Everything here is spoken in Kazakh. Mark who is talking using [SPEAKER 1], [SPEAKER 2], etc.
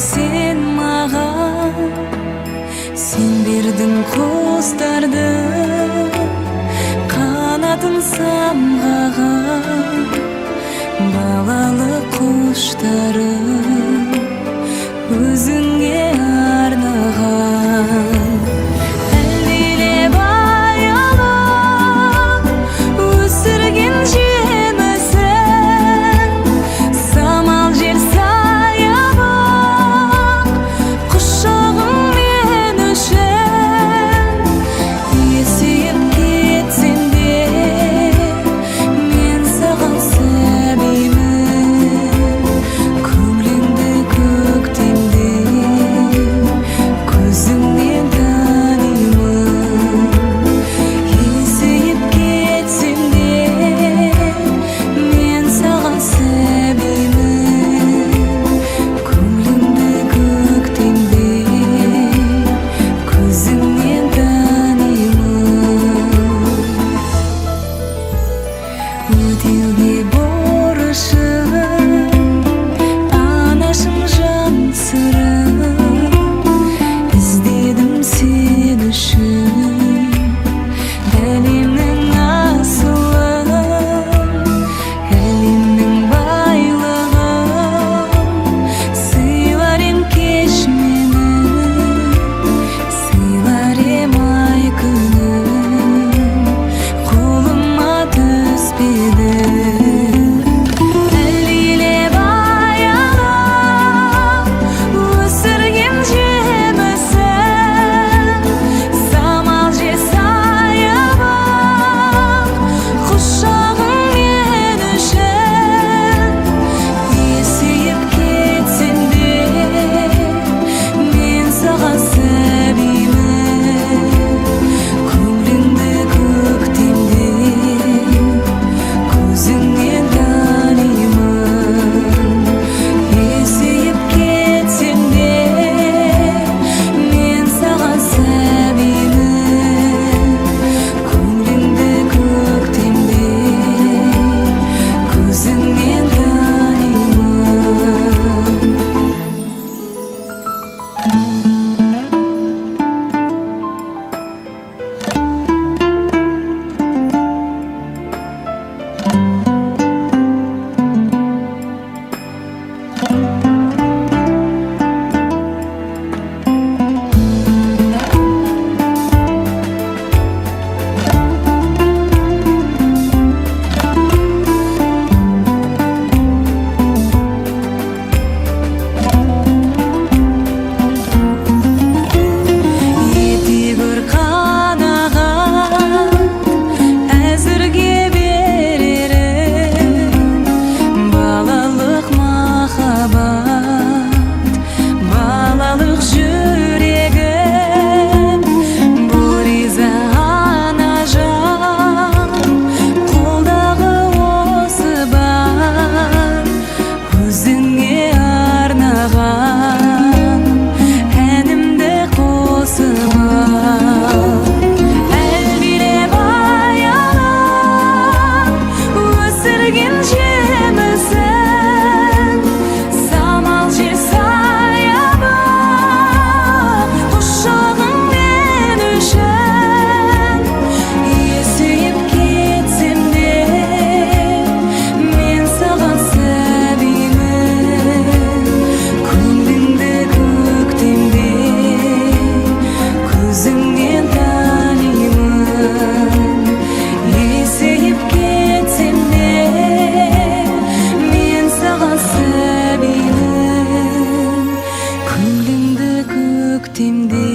[SPEAKER 1] Сен маған, сен бердің құстарды қанатын самғаған балалық құштарым өзіңе арнаған. Әлдилеп аялап өсірген жемісің, самал жел, саябақ, құшағың мен үшін. Есейіп кетсем де, мен саған сәбимін. Көңіліңді көктемде көзіңнен танимын. Есейіп кетсем де, мен саған сәбимін. Көңіліңді көктемде көзіңнен танимын. Өтеуге борышым, анашым, жан сырым, іздедім сен үшін әлемнің асылын, әлемнің байлығын. Сыйлар ем, кеш мені, сыйлар ем ай күнім, қолыма түспеді. Әлдилеп аялап өсірген жемісің, самал жел, саябақ, құшағың мен үшін. Есейіп кетсем де, мен саған сәбимін. Көңіліңді көктемде көзіңнен танимын. Есейіп кетсем де, мен саған сәбимін. Көңіліңді көктемде көзіңнен танимын. Ете гөр қанағат әзірге берерім, балалық махаббат, балалық жүрегім. Бұл риза, анажан, қолдағы осы бар өзіңе арнаған әнімді қосып ал. Әлдилеп аялап өсірген жемісің, самал жел, саябақ, құшағың мен үшін. Есейіп кетсем де, мен саған сәбимін. Көңіліңді көктемде көзіңнен танимын. Есейіп кетсем де, мен саған сәбимін. Көңіліңді көктемде